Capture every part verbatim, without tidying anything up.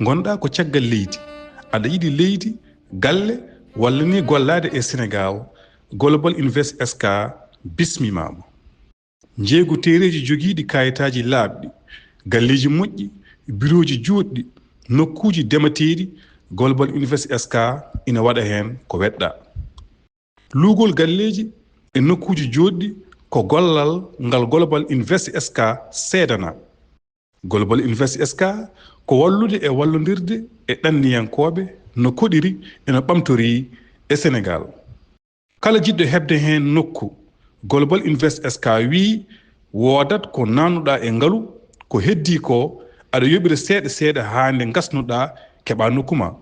Ngonɗaa ko caggal leydi, aɗa yiɗi leydi, galle, walla ni gollaade e Senegaal, Global Invest S K bismimaama. Njeeygu teereeji jogiiɗi kaayitaaji laaɓɗi, galleeji moƴƴi, birooji juutɗi, nokkuuji demateeɗi, Global Invest S K ina waɗa heen ko weɗɗaa. Luugol galleeji e nokkuuji jootɗi ko gollal ngal Global Invest S K seedanaa. Global Invest S K ko wallude e wallondirde e ɗanniyankooɓe no koɗiri e no ɓamtorii e Senegaal. Kala jiɗɗo heɓde heen nokku, Global Invest S K wiyi woodat ko naatnuɗaa e ngalu, ko heddii ko aɗa yoɓira seeɗa seeɗa haa nde ngasnuɗaa keɓaa nokku ma.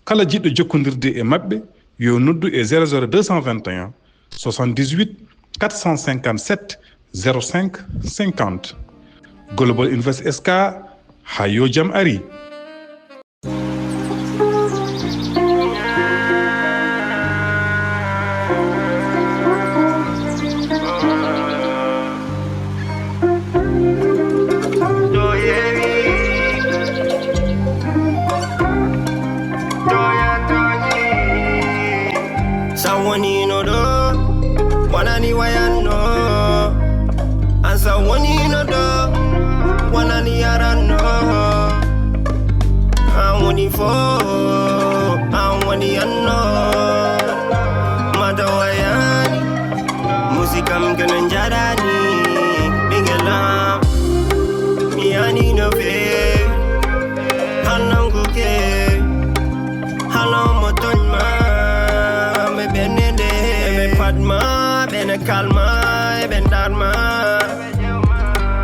Kala jiɗɗo jokkondirde e maɓɓe yo noddu e zéro zéro deux cent vingt et un soixante-dix-huit quatre cent cinquante-sept zéro cinq cinquante. Global Invest S K, haa yo jam ari. Sa wonino ɗo, wonani wayanno. An sa wonino ɗo, wonani yaranno. An woni fo, an woni anno. Mata wayani, musikam kene njarani. Ɓingelam, mi yani no fe, hannanguke. Halo mo tooñ ma, ɓe ɓennde nde, ɓe pat ma, ɓe ne kalma, ɓe ndar ma.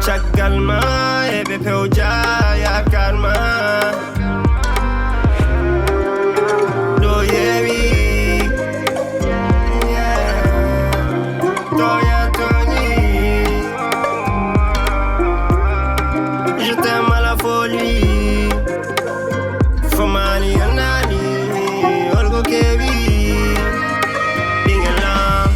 Caggal ma, ɓe pewja yaakaar ma. Ɗo yewi, toya toñi. Je t'aime à la folie. Fomani anani, olgo kewi, ɓingelam.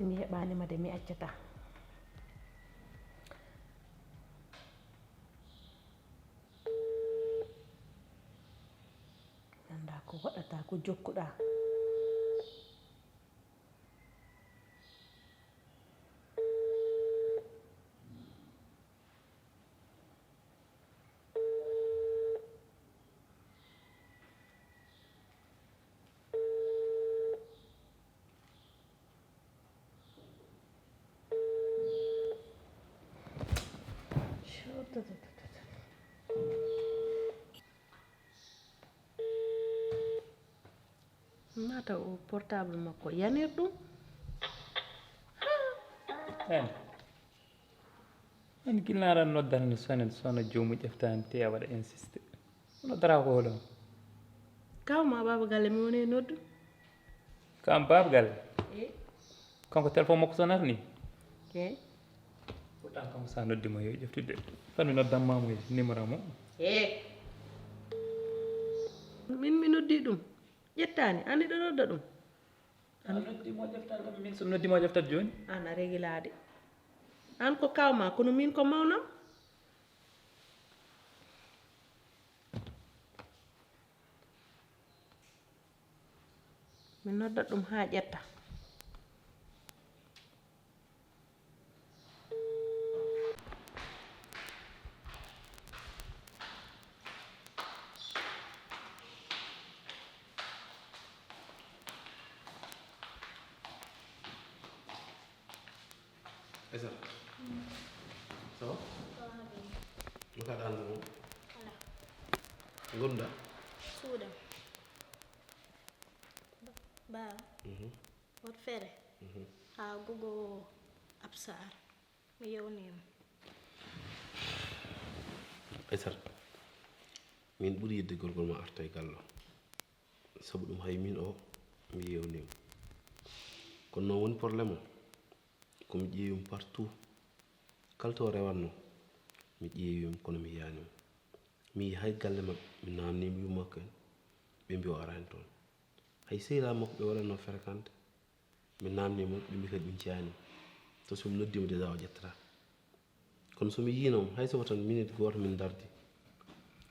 Si mi heɓaani ma de, mi accataa. Mi anndaa ko waɗataa, ko jokkuɗaa. Mata o portable makko yanir ɗum. An, an gila aɗa noddan sonen, sono joomu ƴeftaani, te a waɗa insiste. Noddata ko holo? Kaw ma Baaba Galle mi woni e noddu. Kam Baaba Galle? Eh? Kanko téléphone makko sonata ni? Eh? Pourtant kanko sa noddi mo yo ƴeftude. Tan mi noddan ma mo e numéro mo. Eh? Min mi noddi ɗum. Ƴettaani, an hiɗa nodda ɗum? A noddi mo ƴeftan kam, min so mi noddi mo ƴeftat jooni? An a regilaade. An ko kaw ma, kono min ko mawnam. Mi noddat ɗum haa ƴetta. Aysata. Ça va? No kaɗa hannde mo? Ala. Ngonɗa? Suuɗam. Ba. Mhm. Woto feere. Mhm. Haa gogo Absa ar. Mi yewnii mo. Aysata, min ɓuri yiɗde gorgol ma arta e galle o. Sabu ɗum hay min o mi yewnii mo. Kono noon woni problème o. Ko mi ƴeewi mo partout. Kala to o rewatnoo, mi ƴeewi mo kono mi yiyaani mo. Mi yii hay galle maɓɓe, mi naamnii mo yumma makko en. Ɓe mbi o araani toon. Hay sehilaaɓe makko ɓe waɗatnoo fréquenté. Mi naamnii mo, ɓe mbi kadi ɗum jeyaani. So, so mi noddiima déjà o ƴettataa. Kono so mi yiino mo, hay so ko tan minute gooto min ndardi.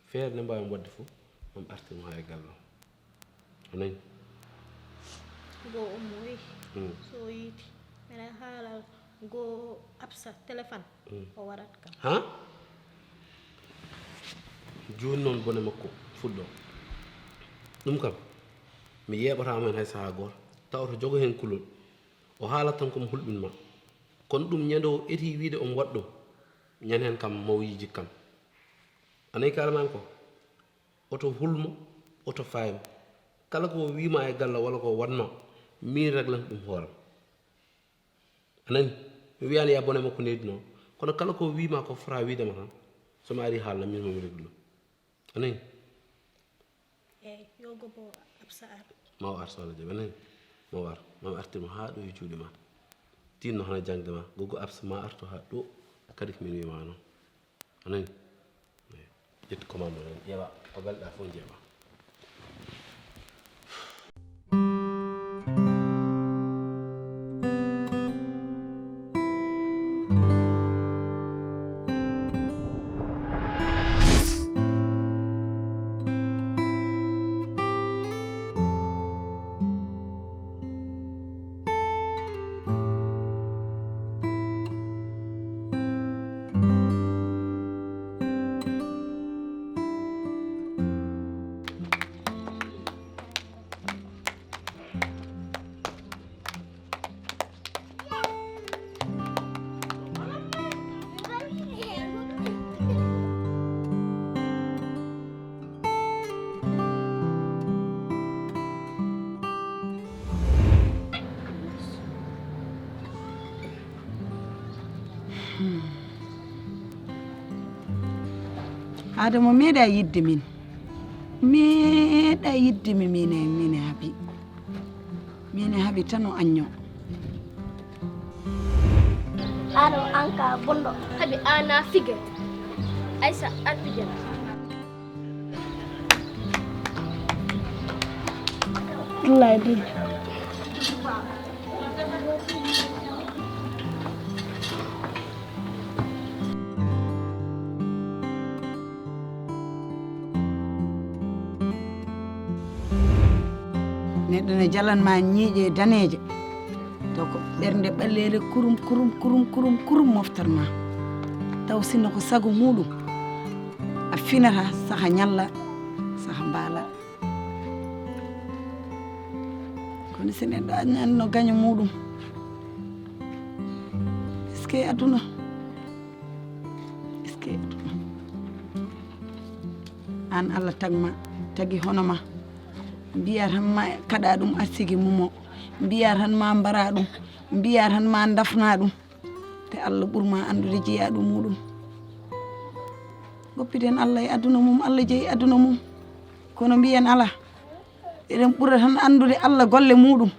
Feere nde mbaawi waɗde fof, mami artir mo haa e galle o. A nani? Go ummoyi. Hmm. So yiiti. Minen haalal go Absa téléphone. Hmm. O warat kam. Ha? Jooni noon bone makko fuɗɗo. Ɗum kam, mi yeeɓataa mo heen hay sahaa gooto. Taw oto jogo heen kulol. O haalat tan ko mo hulɓin ma. Kono ɗum ñande o etii wiide omo waɗa ɗum. Ñande heen kam mawyi jikkam. A nani kaalamami ko? Oto hulmo, oto faymo. Kala ko wiima e galla walla ko wanma, min reglata ɗum hooram. A nani? Mi wiyani ya bone makko neydi noon. Kono kala ko wiima ko fota wiidema tan, so mi ari haalna min mami reglu ɗum. A nani? Eyi, yo gobo Absa ar. Ma o ar sohna Jabi, a nani? Ma o ar. Mami artir mo haa ɗo e juuɗe ma. Tinno hana jaŋde ma. Gogo Absa ma arto haa ɗo. Kadi ko min wiima noon. A nani? Eyi. Ƴettu commande o heen, ƴeewa ko balɗa fof njeeɓa. Adama meeɗa yidde min. Meeɗa yidde mi min e min e Habi. Min e Habi tan o añño. Adama an ka bonɗo. Habi ana fige. Aysa arpijana. Wallahi di. Neɗɗo ne jalan ma ñiiƴe daneeje, taw ko ɓernde ɓaleere kurum, kurum, kurum, kurum, kurum moftat ma. Taw sinno ko sago muɗum, a finata, saha ñalla, saha mbaala. Kono si neɗɗo aññaani no gaño muɗum, est-ce que aduna? Est-ce que aduna? An Allah tag ma, tagi hono ma. Mbiya tan ma kaɗa ɗum arsigi mum o. Mbiya tan ma mbara ɗum. Mbiya tan ma dafna ɗum. Te Allah ɓurma anndude jeyaaɗo muɗum. Goppiden Allah e aduna mum, Allah jeyi aduna mum. Kono mbiyen alaa. Eɗen ɓura tan anndude Allah golle muɗum.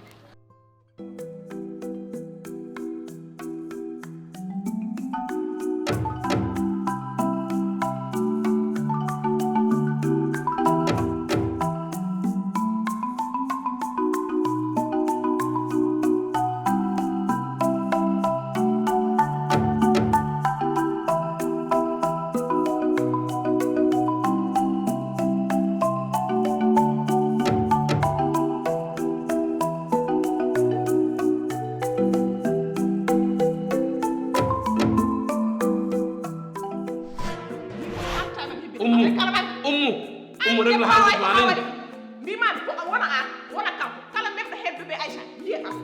Ummu, ummu, ummu, regla haaldude ma nani. Mbiman ko a wona an, wona kanko. Kala memɗo hedduɓe Aïcha, yiya kam.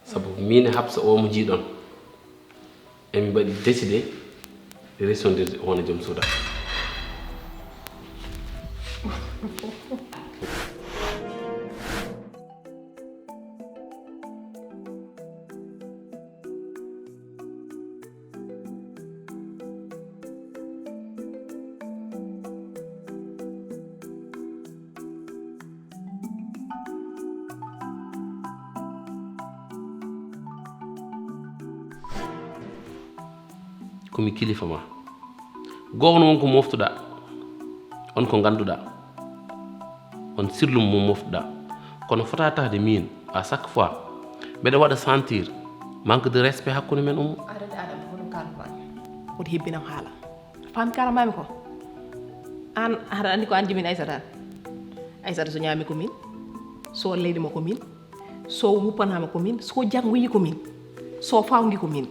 Sabu miin e Habsa o mo njiiɗon, emi mbaɗi décidé resondirde wona joom suuda. Ko mi kilifa ma. Gowno won ko moftuɗa, on ko ngannduɗa, on sirlum mo moftuɗa. Kono fota tahde min, à chaque fois, mbeɗa waɗa sentir manque de respect hakkunde men, Ummu. Adade Adama, hono kalma. Woto hebbinam haala. Fami kalamami ko. An, haɗa andi ko an jimin Aysata. Aysata so ñaami ko min. So leydi mo ko min. So wuppanama ko min. So janngoyi ko min. So fawngi ko min.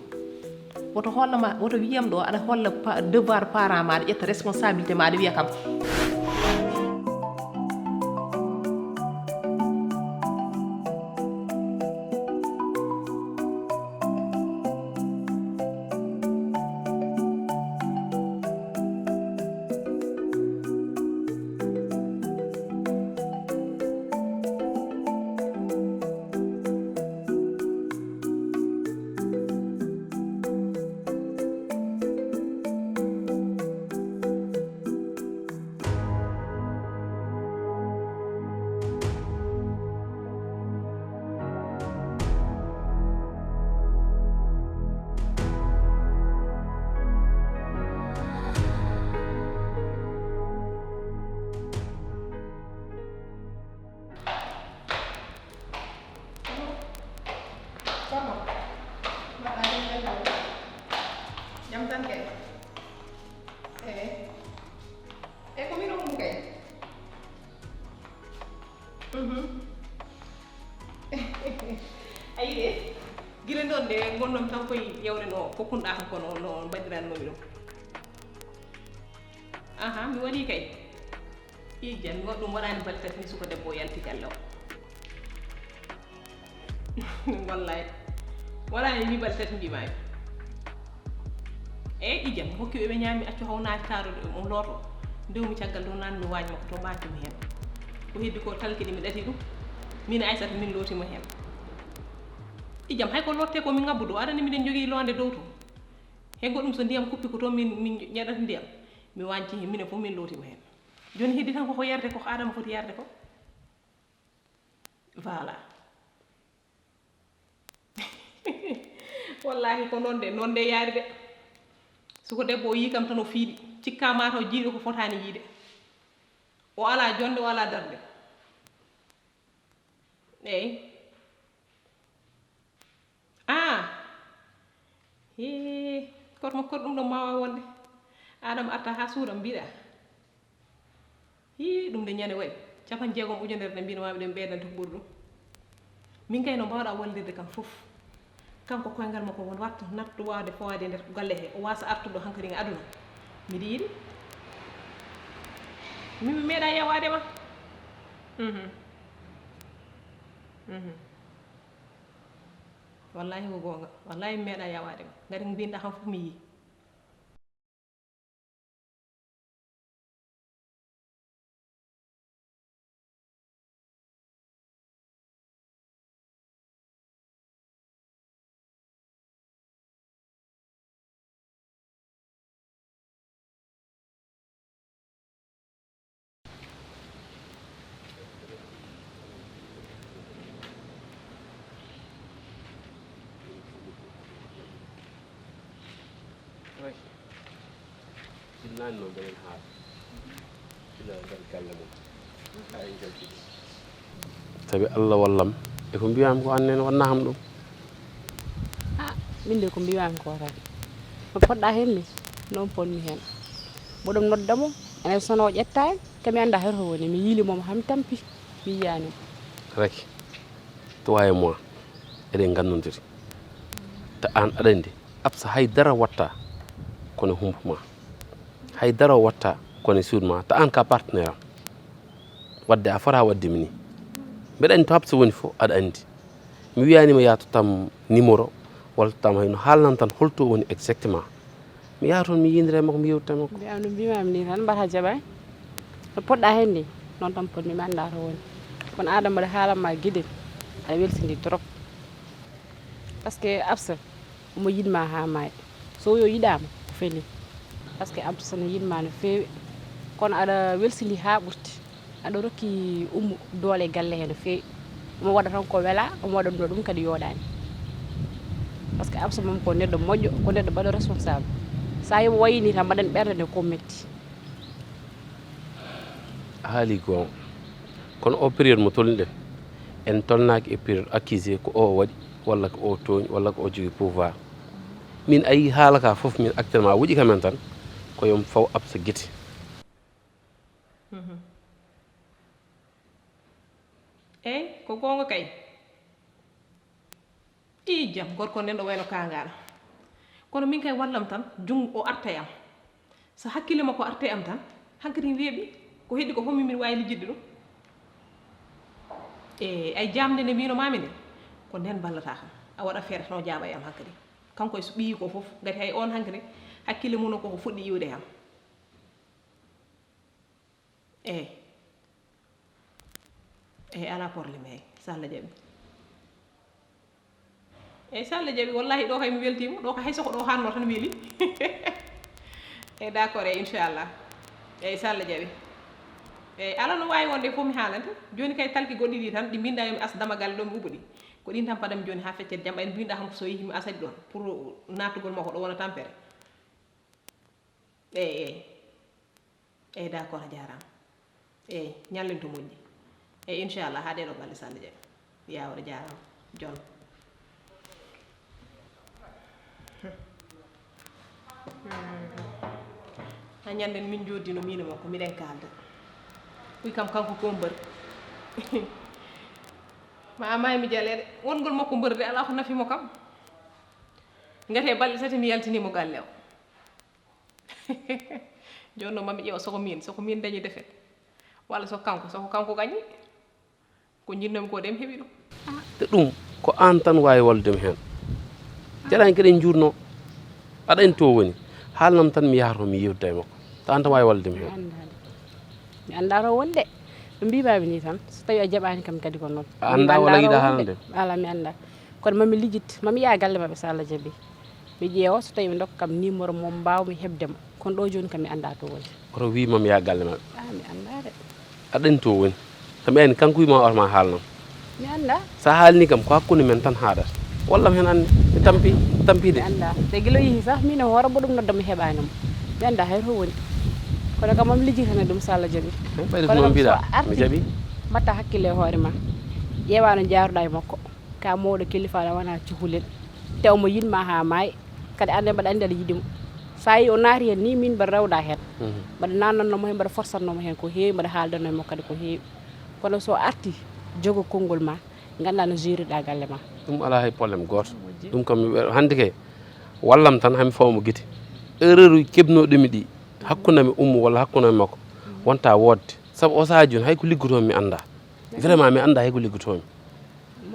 Woto hollama, woto wiyam ɗo, aɗa holla pa-, devoir parent ma, aɗa ƴetta responsabilité ma, aɗa wiya kam. Jam tan kay. Eyi. E ko min on ɗum kay? Mhm. A yiɗi? Gila noon de, ngonnomi tan koye yewre no, ko kunɗa kam ko no, no mbaɗirannomi ɗum. Aha, mi waɗi kay. Ijjan, mi waɗi ɗum waɗani balɗe tati ni suka debbo o yalti galle o. Wallahi. Waɗani ni balɗe tati mbimami. Eyyi, ijjan, mi hokki ɓe, ɓe ñaami, accu haw naati taaro ɗo, o looto. Ndewmi caggal ɗum naan mi waañ makko to mbaatimi heen. Ko heddi ko talki ɗi mi ɗati ɗum. Min Aysata min lootimo heen. Ijjam, hay ko lotte ko min ngabbu ɗo, aɗa andi miɗen jogii loonde dow to. He goɗɗum so ndiyam kuppi ko toon min, min ƴeɗata ndiyam. Mi wañci heen, minen fof min lootimo heen. Jooni heddi tan koko yarde, koko Adama foti yarde ko. Voilà. Wallahi ko noon de, noon de yaari de. Suko debbo o yii kam tan o fiiɗi. Cikka ma taw jiiɗo ko fotaani yiide. O alaa jonde, o alaa darde. Eyi. Ah. Hee, koto mo koto ɗum ɗo maawa wonde. Adama arta haa suura mbiɗa. Hii, ɗum de ñande waɗi capanɗe jeegom ujunere ɗe mbino maami ɗen ɓeydante ko ɓuri ɗum. Min kay no mbaawɗa wallirde kam fof. Kanko koyngal makko won wattu nattu waawde fawaade e nder galle he, o waasa artude ɗo hankadi e aduna. Miɗo yiɗi. Min mi meeɗa yawaade ma. Mhm. Mhm. Wallahi ko goonga. Wallahi mi meeɗa yawaade ma. Ngati ko mbinɗa kam fof mi yii. Jinnaani noon mbeɗen haala ila ngal galle mum haa en njalti ɗum. Sabi Allah wallam e ko mbiyaami ko, aan nene wonnaa kam ɗum. Ah, min de ko mbiyaami ko tan ko poɗɗa heen ni, noon ponmi heen. Mboɗon nodda mo, enen sono o ƴettaani, kami annda hay to woni, mi yiili mo haa mi tampi, mi yiyaani mo. Rek, toi et moi eɗen ngannondiri. Te aan aɗa anndi Absa hay dara watta kono humpu ma. Hay dara watta kono suudu ma. Te aan ka partenaire am. Wadde a fota wadde mi ni. Mbeɗa anndi to Absa woni fof aɗa anndi. Mi wiyanima ya tottam numéro walla tottam hayno, haalnan tan holto woni exactement. Mi yaha toon mi yiyondira e makko, mi yewtida e makko. Mbiya no mbimami ni tan, mbata jaɓani. No poɗɗa heen ni, noon tan ponmi, mi annda to woni. Kono aɗa mbaɗa haalan ma guide, aɗa welsindi trop. Parce que Absa omo yiɗma haa maayi. So yo yiɗama ko feli. Parce que Absa no yiɗma no feewi. Kono aɗa welsindi haa ɓurti. Aɗa rokki Ummu doole e galle he no feewi. Omo waɗa tan ko wela, omo waɗa ɗum ɗo ɗum kadi yooɗani. Parce que Absa moom ko neɗɗo moƴƴo, ko neɗɗo baɗɗo responsable. Sa yomo wayini tan mbaɗen ɓernde nde ko metti. A haali goonga. Kono o période mo tolniɗen, en tolnaaki e période accusé ko o waɗi, walla ko o tooñi, walla ko o jogii pouvoir. Min a yii haala ka fof, min actuellement wuɗi ka men tan, ko yo mi faw Absa gite. Mhm. Eey, ko goonga kay. Ii jam, gorko nden ɗo wayno kaangaana. Kono min kay wallam tan, junngo o arta e am. So hakkille makko arta e am tan, hankadi mi weeɓi. Ko heddi ko fof min mbiɗa waawi lijjitde ɗum. E ay jaamnde nde mbino maami nde, ko nden ballata kam. A waɗa feere tan o jaaɓa e am hankadi. Kanko e so ɓiyi ko fof, ngati hay on hankadi, hakkille mum o koko fuɗɗi iwde e am. Eey. Eey, alaa problème, eey, so Allah jaɓi. Eey, so Allah jaɓi, wallahi ɗo kay mi weltiima, ɗo ko hay soko ɗo hanno tan weli. Eey, d'accord, eey, inchallah. Eey, so Allah jaɓi. Eey, alaa no waawi wonde fof mi haalante. Jooni kay talki goɗɗi ɗi tan, ɗi mbinɗa yo mi as dama galle ɗo mi uɓɓo ɗi. Ko ɗin tan paɗam jooni haa feccere jam, ɓay mbinɗa kam ko so yehi mi asat ɗon pour nattugol makko ɗo wona tampere. Eey, eey. Eey, d'accord, a jaaraama. Eey, ñallen to moƴƴi. Eey, inchallah, haa ɗee ɗoo balɗe, so Allah jaɓi. Yaawre, jaaraama. Jon. Ha ñanden min jooddino miin e makko, miɗen kaalda. Wi kam kanko ko mbër. Ma a maay mi jaleede. Wongol makko mbër de, alaa ko nafi mo kam. Ngati e balɗe tati mi yaltini mo galle o. Jooni noon, mami ƴeewa soko miin, soko miin dañi defet. Walla so kanko, soko kanko gañi. Ko njinnoomi ko de, mi heɓi ɗum. Te ɗum, ko aan tan waawi wallude mi heen. Jaraani kadi en njuurnoo. Aɗa anndi to woni. Haalnam tan, mi yaha toon, mi yewtida e makko. Te aan tan waawi wallude mi heen. Mi anndaa de. Mi anndaa to woni de. No mbiimaami nii tan, so tawii a jaɓaani kam kadi ko noon. A anndaa walla yiɗaa haalande? Alaa, mi anndaa. Kono mami lijjit, mami yaha galle maɓɓe so Allah jaɓi. Mi ƴeewa so tawii ɓe ndokka kam numéro mo mbaawmi heɓde mo. Kono ɗo jooni kam mi anndaa to woni. Oto wii mami yaha galle maɓɓe. Ah, mi anndaa de. Aɗa anndi to woni. So mi ayni kanko wii ma oto ma haalnam. Mi anndaa. So a haalnii kam ko hakkunde men tan haaɗata. Wallam heen annde. Mi tampi, mi tampi de. Mi anndaa. Te gila o yehi sah, miin e hoore mbo ɗum nodda mi heɓaani mo. Mi anndaa hay to woni. Kono kam mami lijjitane ɗum so Allah jaɓi. Ɓayde ko noon mbiɗa, mi jaɓi. Mbaɗta hakkille e hoore ma. Ƴeewa no njaaruɗaa e makko. Ka mawɗo kilifa aɗa wona cukalel. Te omo yiɗma haa maayi. Kadi aan ne mbaɗa anndi aɗa yiɗi mo. So a yii o naati heen nii, miin mbaɗa rewda heen. Mhm. Mbaɗa naatnannoo mo heen, mbaɗa forsatnoo mo heen ko heewi, mbaɗa haaldanoo e makko kadi ko heewi. Kono so arti, jogo konngol ma, ngannda no jeeriɗa galle ma. Ɗum alaa hay problème gooto. Ɗum kam, mi ɓe-, hannde kay, wallam tan, hami fawmo gite. Erreur uji keɓnooɗimi ɗi, hakkunde am e Ummu walla hakkunde am e makko, wonta woodde. Sabu o sahaa jooni, hay ko liggotoo mi annda. Vraiment, mi annda hay ko liggotoo mi.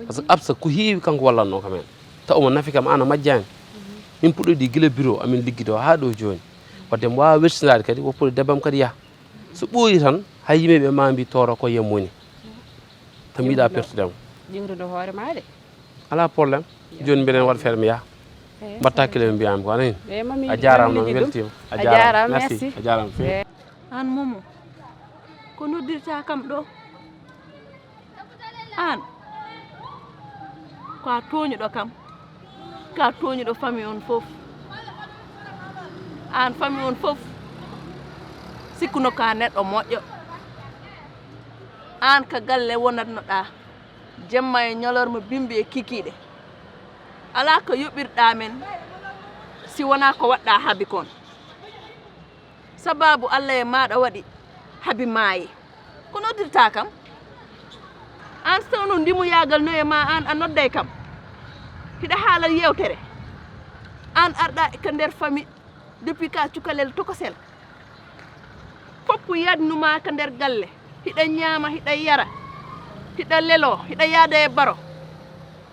Par ce que Absa ko heewi kanko wallatnoo kam heen. Taw omo nafi kam, aan a majjaani. Min puɗɗoyde gila bureau amin liggidoo haa ɗo jooni. Wadde mi waawa wersindaade kadi, woppude debbo am kadi yaha. So ɓooyi tan, hay yimɓe ɓe ma mbi tooro ko yem woni. Tan mi yiɗa pertude mo. Ƴiwrude hoore ma de. Alaa problème. Jooni mbiɗen waɗa feere mi yaha. Mbatta kile mi mbiyami ko, a nani? A jaaraama noon, mi weltiima. A jaaraama, merci. A jaaraama feewi. Aan Momo, ko noddirta kam ɗo? Aan, ko a tooñuɗo kam, ko a tooñuɗo famille on fof. Aan, famille on fof sikkuno ko a neɗɗo moƴƴo. Aan, ka galle wonatnoɗaa, jemma e ñalorma, bimbi e kikiiɗe. Alaa ko yoɓirɗaa men si wonaa ko waɗɗaa Habi kon. Sabaabu Alla e maaɗa waɗi Habi maayi. Ko noddirta kam? Aan, so tawno ndimuyaagal no e ma, aan a nodday kam. Hiɗa haala yeewtere. Aan arɗa ka nder famille depuis ka cukalel tokosel. Foppu yadnuma ka nder galle. Hiɗa ñaama, hiɗa yara. Hiɗa lelo, hiɗa yaada e baro.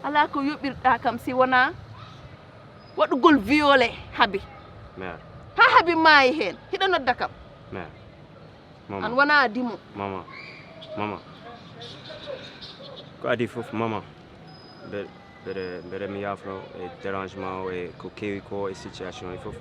Alaa ko yoɓirɗa kam si wonaa waɗugol violé Habi. Mère. Haa Habi maayi heen, hiɗa nodda kam. Mère. Mama. Aan wonaa dimo. Mama. Mama. Ko adii fof, mama. Mbe-, mbeɗe, mbeɗe mi yaafno e dérangement o e ko kewi ko e situation e fof.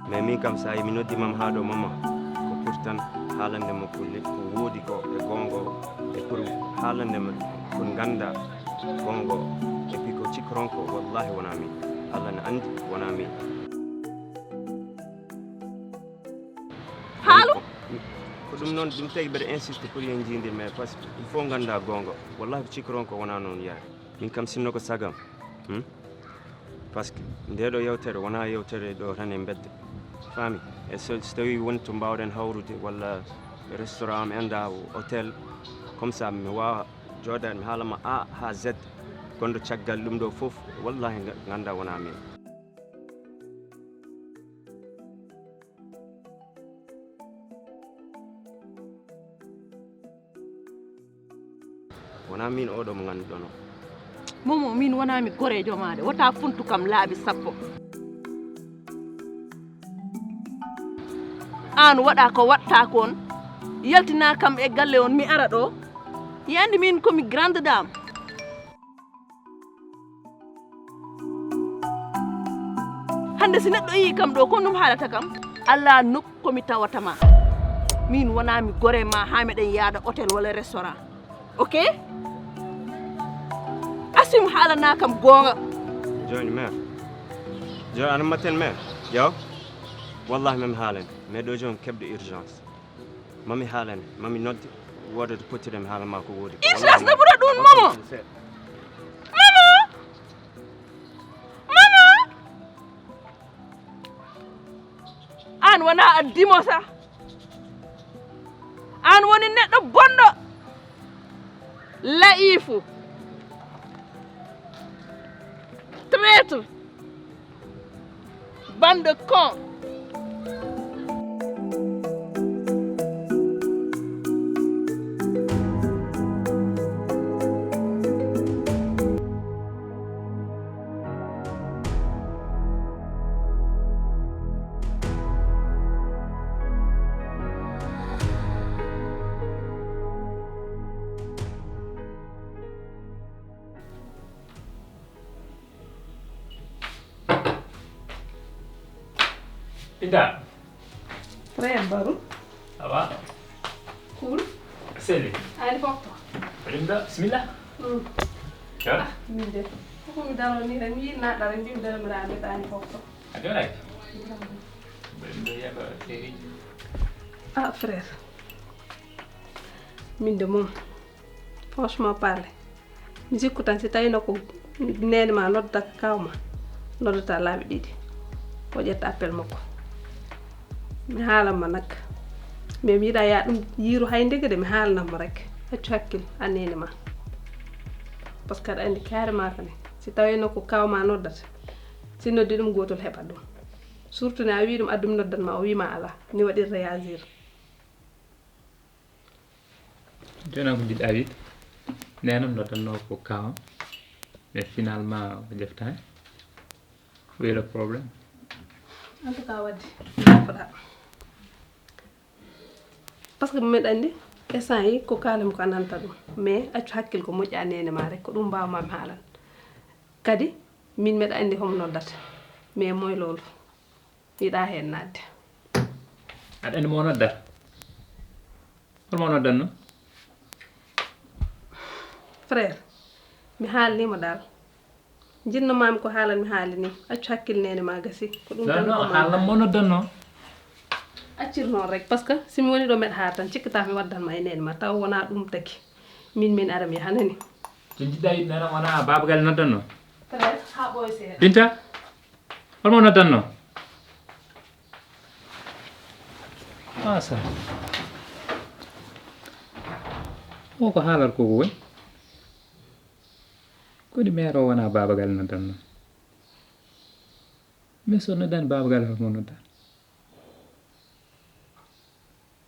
Mais min kam, so a yi mi noddi mam haa ɗo, mama, ko pour tan haalande mo ko le-, ko woodi ko e goonga o, e pour haalande mo ko ngannda goonga o. Et puis ko cikkoron ko, wallahi wonaa min. Allah na anndi wonaa min. Haalu? Ko ɗum noon, ɗum tagi mbeɗa insiste pour yen njiindir, mais parce que il faut ngannda goonga. Wallahi ko cikkoron ko wonaa noon yaari. Min kam sinno ko sagam. Hmm? Parce que ndee ɗoo yewtere wonaa yewtere ɗo tan e mbedda. Faami? E so, so tawii won to mbaawɗen hawrude walla restaurant mi anndaa, hôtel, comme ça mi waawa jooɗaade mi haala ma A haa Z. Gonɗo caggal ɗum ɗo fof, wallahi nga-, ngannda wonaa min. Wonaa miin oɗo mo ngannduɗon o. Momo, miin wonaa mi goreejo maa de. Wota funtu kam laabi sappo. Aan waɗa ko waɗtaa kon, yaltinaa kam e galle on, mi ara ɗo. Yandi miin ko mi grande dame. Hannde si neɗɗo yii kam ɗo, ko ɗum haalata kam? Alaa nokku ko mi tawata ma. Miin wonaa mi gore ma haa meɗen yaada hôtel walla restaurant. Ok? Assume, haalanaa kam goonga. Jooni, mère. Jooni, ana maten, mère? Yo. Wallahi, mami haalane. Mais ɗo jooni keɓde urgence. Mami haalane, mami nodde, wooda to pottiren mi haala ma ko woodi ko. Urgence no ɓura ɗum, Momo? Momo! Momo! Aan wonaa a dimo sa. Aan woni neɗɗo bonɗo. La'iifu. Traître. Bande de con. Ida. Frère Barou. Ça va? Cool. Seli. Ani fofto. Linda, bismillah. Kewɗa? Min de, ko mi daro ni tan, mi yiɗi naɗɗa rek, mbiimi daro mi raɓe tani fof. A dewraki? Ɓen ɗo yaɓa seeɗiji. Ah, frère. Min de moom, franchement parler, mi sikku tan si tawino ko neene ma noddata kaw ma, noddata laabi ɗiɗi, o ƴetta appel makko. Mi haalan ma nak. Mais mi yiɗa ya ɗum yiiru hay ndege de, mi haalanat mo rek. Accu hakkil a neene ma. Parce que aɗa andi carrément kane, si tawino ko kaw ma noddata, si noddi ɗum gotol heɓat ɗum. Surtout ne a wi ɗum addu mi noddan ma, o wima ala. Ni waɗi réagir. Joni ko jiɗɗa wiide? Neenam noddanno ko kaw am, mais finalement o ƴeftaani. Où est le problème? En tout cas, wadde jaafoɗa. Parce que mbeɗa anndi instant yi ko kaalam ko a nanta ɗum, mais accu hakkil ko moƴƴa neene ma rek, ko ɗum mbawma mi haalan. Kadi min mbeɗa anndi homo noddata, mais moy loolu. Yiɗa heen naatde. Aɗa anndi mo noddata? Hol mo noddanno? Frère, mi haalnima dal. Jinno mami ko haalan mi haali ni. Accu hakkil neene ma gasi. Ko ɗum tan. Non, non, ko haalan mo noddanno. Accir noon rek, parce que si mi woni ɗo mbeɗa haa tan, cikkata mi waddan ma e neene ma, taw wona ɗum taki. Min, min ara mi yahanani. Joni jiɗɗa yiɗ nana wona Baba Galle noddanno? Frère, haa ɓooy seeɗa. Binta? Hol mo noddanno? Ah, sa. O ko haalar ko woni? Kodi maire o wona Baba Galle noddanno? Mais so noddani Baba Galle, hol mo nodda?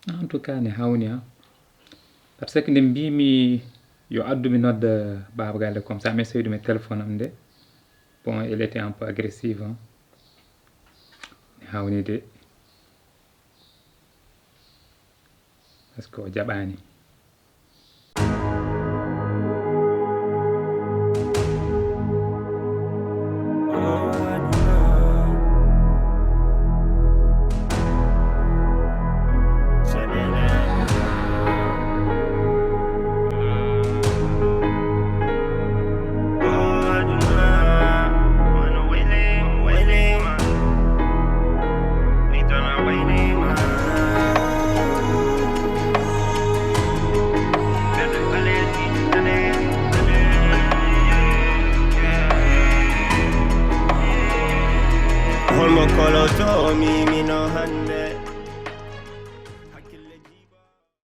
En tout cas, ne hawni, ha. Parce que nde mbimi yo addu mi nodda Baba Galle comme ça, mi essaye ɗum e téléphone am nde. Bon, elle était un peu agressive, hein. Ne hawni de. Parce que o jaɓaani. Holmo koloto mi mino hannde.